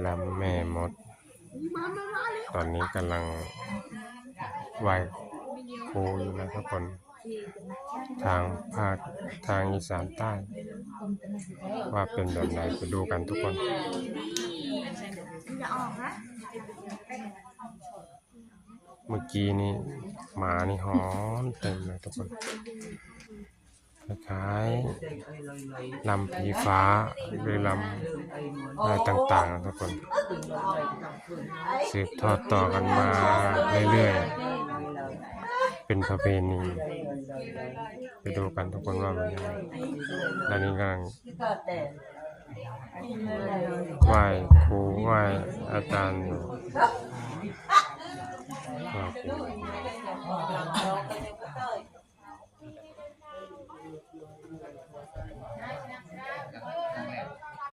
ລຳແມ່ມົດ ຕອນນີ້ກຳລັງໄຫວ້ຄູຢູ່ນະທຸກຄົນ. ທາງພາກ ທາງອີສານໃຕ້ ວ່າເປັນແບບໃດ ໄປດູກັນທຸກຄົນ. ເມື່ອກີ້ນີ້ໝານີ້ຮ້ອງເຕັມເລີຍທຸກຄົນ. ຄ້າຍໆ ລຳຜີຟ້າ ຫຼື ລຳ ອາ ຕ່າງໆ ນະທຸກຄົນ ສືບທອດຕໍ່ກັນມາເລື້ອຍໆ ເປັນປະເພນີ. ໄປດູກັນທຸກຄົນວ່າເປັນຫຍັງ. ດຽວນີ້ກຳລັງໄຫວ້ຄູ ໄຫວ້ອາຈານຢູ່ ວ່າເປັນ